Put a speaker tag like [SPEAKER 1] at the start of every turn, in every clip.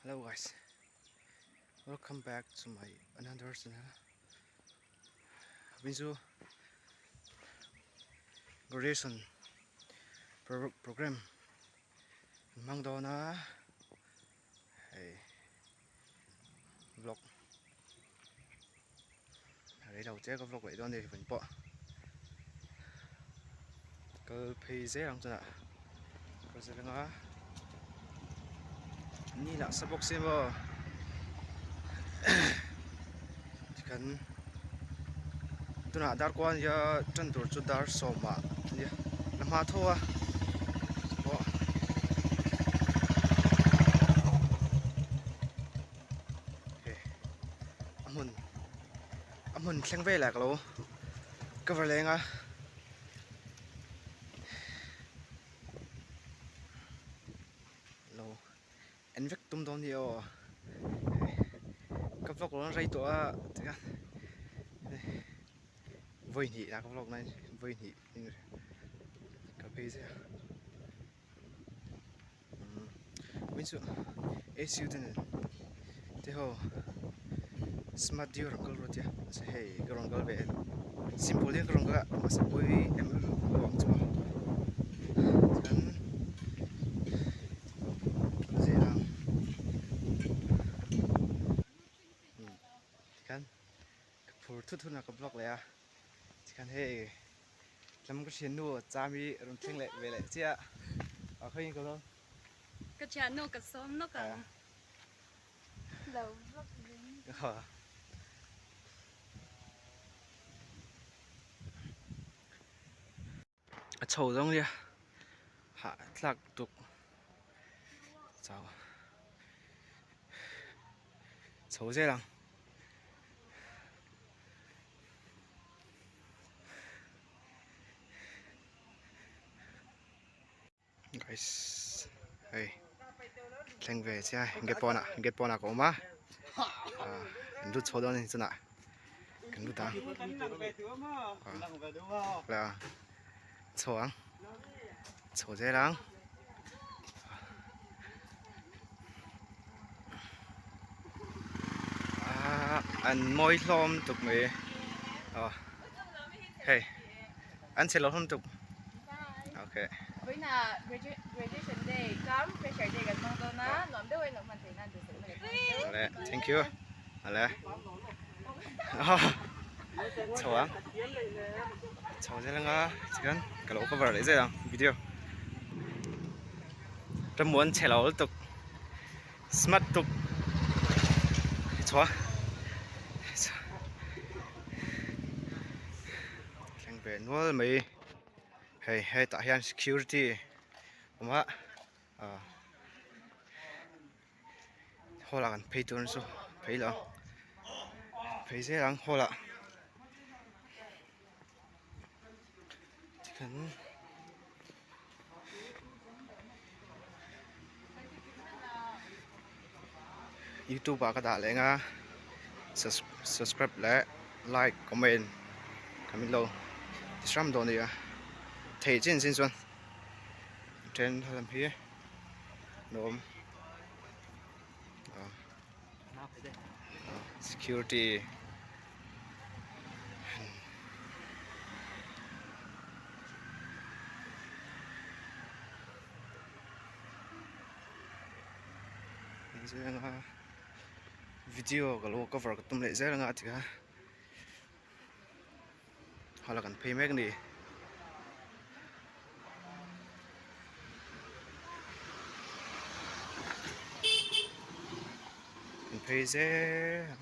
[SPEAKER 1] Hello guys, welcome back to my another channel. Winzu graduation program hmang dawn a hei vlog rei lo che ka vlog leh dawn a ni vawiin pawh kal phei zel ang chunah kal zel anga ni lah sa bawk si maw tikhan tunah dar kual ania tan tur chu dar sawmah ania la hma tho a pawh. A hmun a hmun thleng velah ka lo cover leng a lo en vek tum dawn hi aw ka vlog lo rei tawh a tikhan vawi hnih lah ka vlog na vawi hnih ka phei zia. Min chu ACU te nen te ho smart deuh rawn kal rawt a mahse hei ka rawn kal ve simple deuh ka rawn kal a mahse pawi em em lo ang chu maw chuan kal zel ang tikhan ka phur thut hunah ka vlog leh a tikhan hei. Tlam ka thiannu cham hi rawn thleng leh ve leh chiah a khawiin ka dawn.
[SPEAKER 2] Ka thiannu ka sawm nawk ang. Lo vlog reng.
[SPEAKER 1] A chho zawng nia hah tlak tuk chau chho zel ang. Guys hei thleng ve chiah a gate pawnah gate pawnah ka awm a ah an lut chho dawn a ni chunah kan lut ang ah chho ang chho zel ang. An mawi hlawm tuk mai aw hei an chhe lo hlawm tuk okay ale thank you ale chho ang chho zel anga tikhian ka lo cover leh zel ang video. Ramuan chhe lo lutuk smart tuk chhuah thleng ve nual mai hei hetah hian security awm a ah hall ah kan phei tur chu phei lo ang phei zel ang hall ah tikhan. Youtube ah ka dah leh anga subscribe leh like comment ka min lo ti hram dawn ania theih chin chin chuan then lam hi nuam security. Video ka lo cover ka tum leh zel anga a ti a hala kan phei mek a ni. Kan phei zel a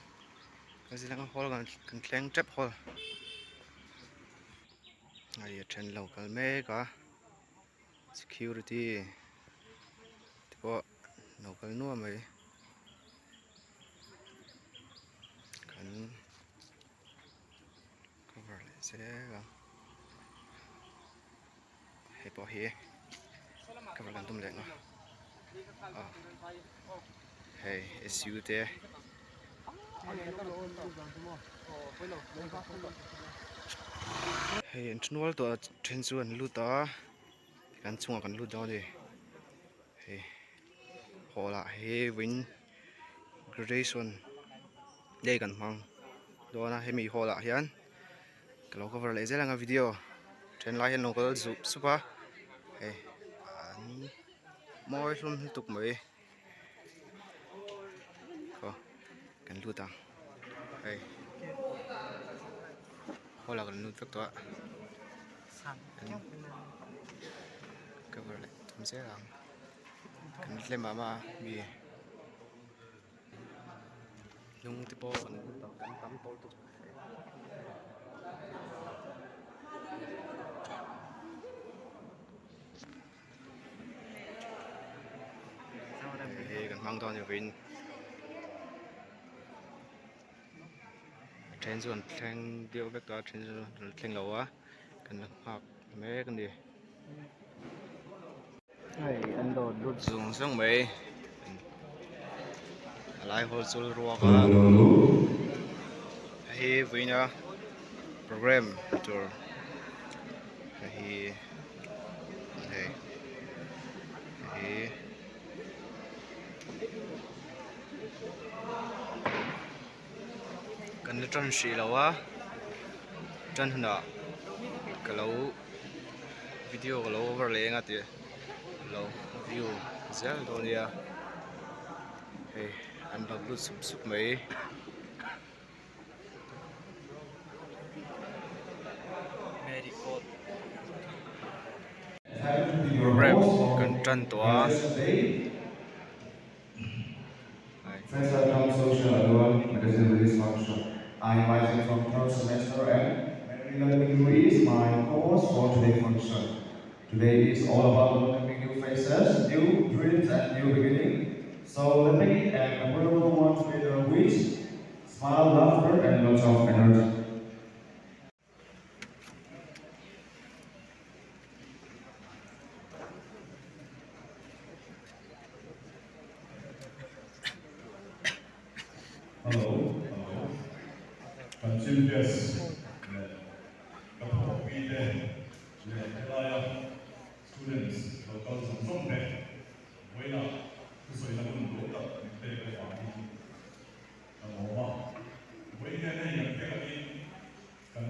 [SPEAKER 1] kan zir anga hall kan thleng tep hall hei a then lo kal mek a security te pawh lo kal nuam mai kan. Cover leh zel a hei pawh hi cover kan tum leh ang a hei su te hei an thunual tawh a then chu an lut a kan chungah kan lut dawn a ni hei hall ah hi vawiin. Graduation day kan hmang dawn a hemi hall ah hian ka lo cover leh zel ang a video then lai hian lo kal zup sup a hei an mawi hlawm lutuk mai aw kan lut ang hei hall ah kan lut vek tawh a cover leh tum zel ang kan tlem mah mah a mi. Hnung te pawh kan kan tam tawh lutuk. Hei kan hmang dawn ni lovin a then chu an thleng deuh vek a a then chu an thleng lo a kan la nghak mek a ni. Hei an lo lut zung zung mai a lai hawl chu ruak a hei vawiina program tur hei hi hei hei kan la tan hrih lo a tan hunah ka lo. Video ka lo over leh eng a tih lo view zel dawn nia hei an lo lut sup sup mai. Program kan tan tawh a.
[SPEAKER 3] Mary is my co-host for today function. Today is all about welcoming new faces, new dreams and new beginning. So let me make it a memorable one together with smile, laughter and lots of energy.
[SPEAKER 4] Hello, hello. Kan chief guest leh ka thawkpui te leh helaia students lo kal zawng zawng te vawiinah thusawi na hun duh tak min pek avangin ka lawm a. Vawiin hian hei kan hriat angin kan.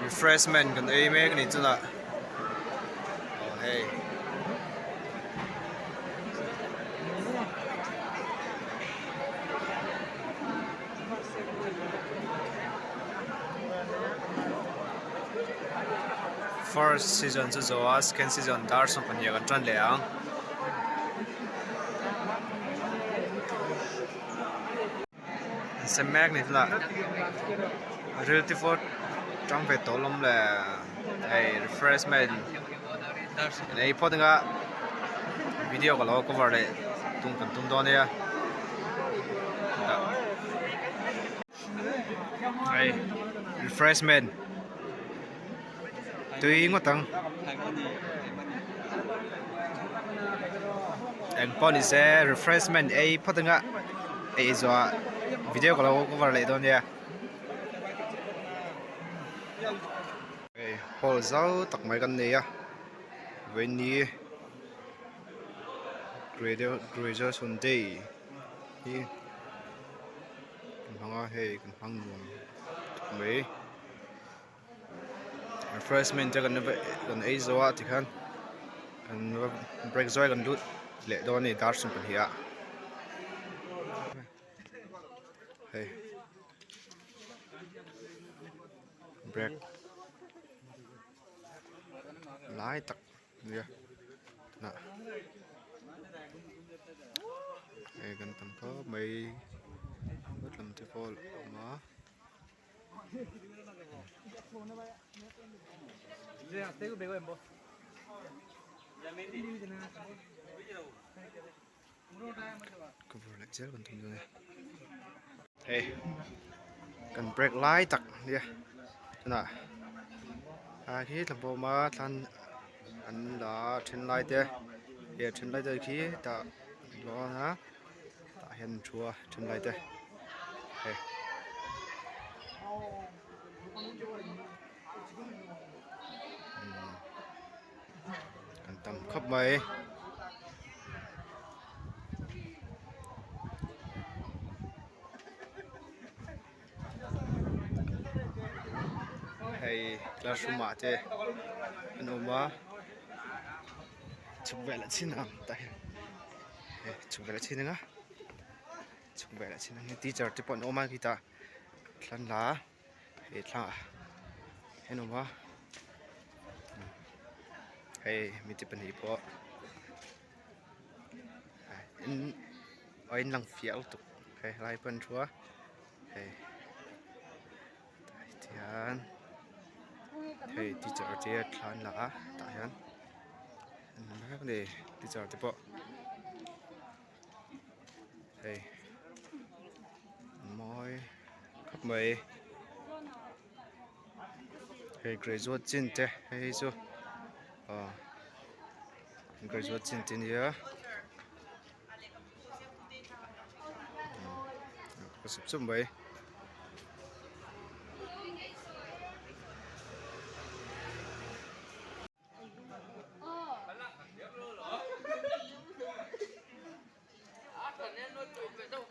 [SPEAKER 1] Refreshment kan ei mek a ni chunah aw hei first season chu zo a second season dar 12 kan tan leh ang. Sem mek ni tunah realty fort tang ve tawh lawm le hei refreshment kan ei phawt anga video ka lo cover leh tum kan tum dawn ania hei refreshment tui ngawt ang eng pawh ni se refreshment ei phawt anga ei zawhah video ka lo cover leh dawn nia hei hall zau tak mai kan nei a vawiin graduation day hi kan hmang a hei kan hmang nuam tak mai. Refreshment te kan kan ei zo a tikhan kan va break zuai kan lut leh dawn a ni dar 12 ah hei break lai tak nia tunah hei kan tam khawp mai lam te pawh a awm a. Hei kan break lai tak nia tunah ah khi thlabawma thlan an la then lai te leh then lai te khi tah lawn a. Tah hian an thu a then lai te hei. khawp mai. Hei classroom ah te an awm a chhuk velah chin ang tah hian chhuk velah chin anga chhuk velah chin ang teacher te pawh an awm a khitah thlan la hei thlangah an awm a hei mite pahnih pawh a inlang fiah lutuk hei helai pawh an thu a hei tah hian hei teacher te thla an la a tah hian teacher te pawh hei mawi khawp mai hei graduate chin te hei hi chu aw graduate chin te nia ka sup sup mai.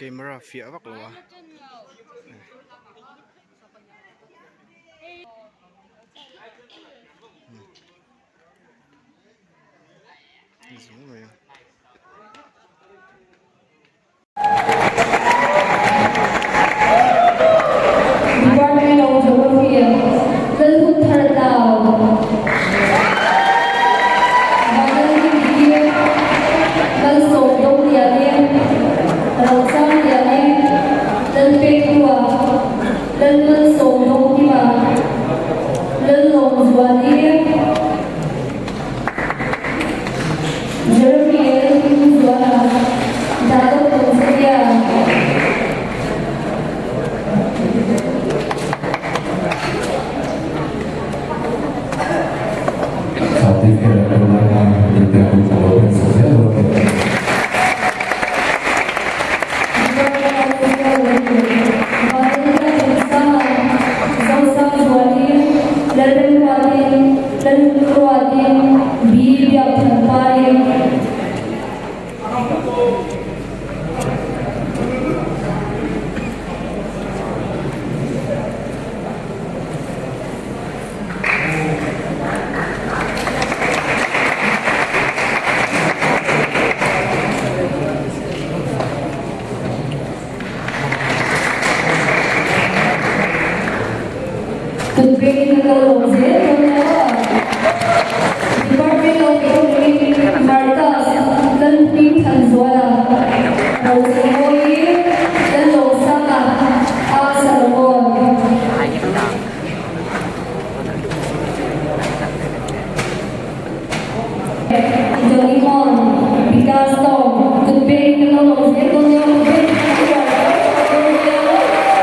[SPEAKER 1] Camera fiah vak lo a.
[SPEAKER 5] Department of Geography Lalhun Thar Tlau Vanlalhimdiki Malsawm Dawmliani Rosangliani Lalpekhlua Lalmalsawm Dawmkima Lallawmzuali Jeremy Lalhimzuala Dato Tawngzawia.
[SPEAKER 6] Certificate tunlai interview ka lo en sak zel dawn a ni.
[SPEAKER 5] Department of Economy Marcus Lalhmingthanzuala, Rochawmawii Lalawmsanga, A Salomon. Jolimon, Vikas Tawng, Kutbeng ka lo lawm zel dawn nia, Kutbeng ka lo uar dawn nia.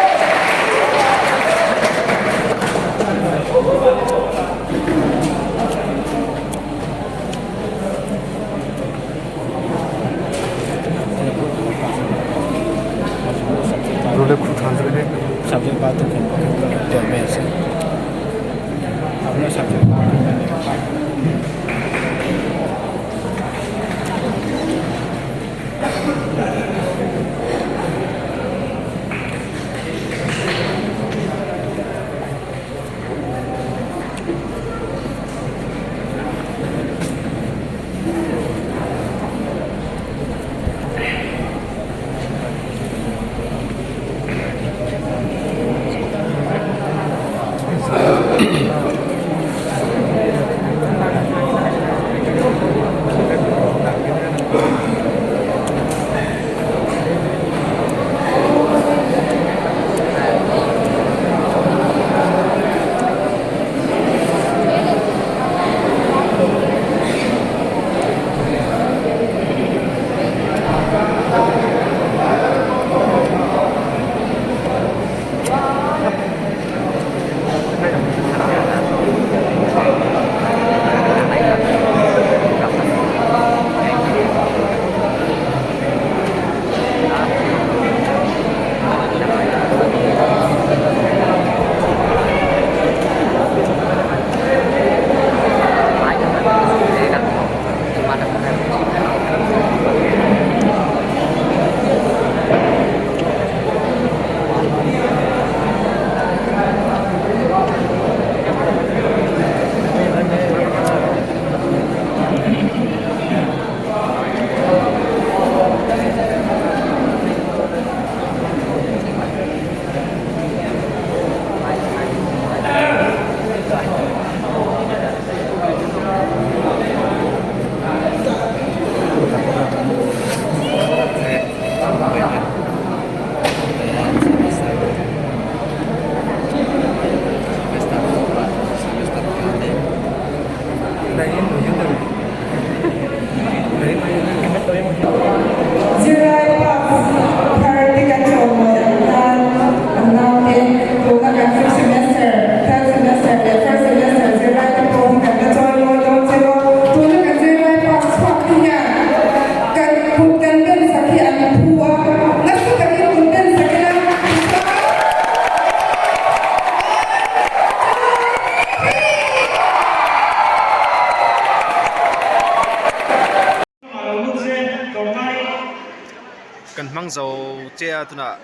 [SPEAKER 1] Kan hmang zo chiah a tunah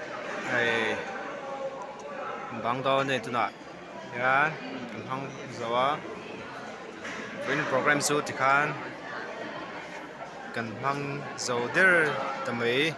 [SPEAKER 1] hei bang dawn a ni tunah hian kan hmang zo a vawiin programme chu tikhan kan hmang zo der ta mai.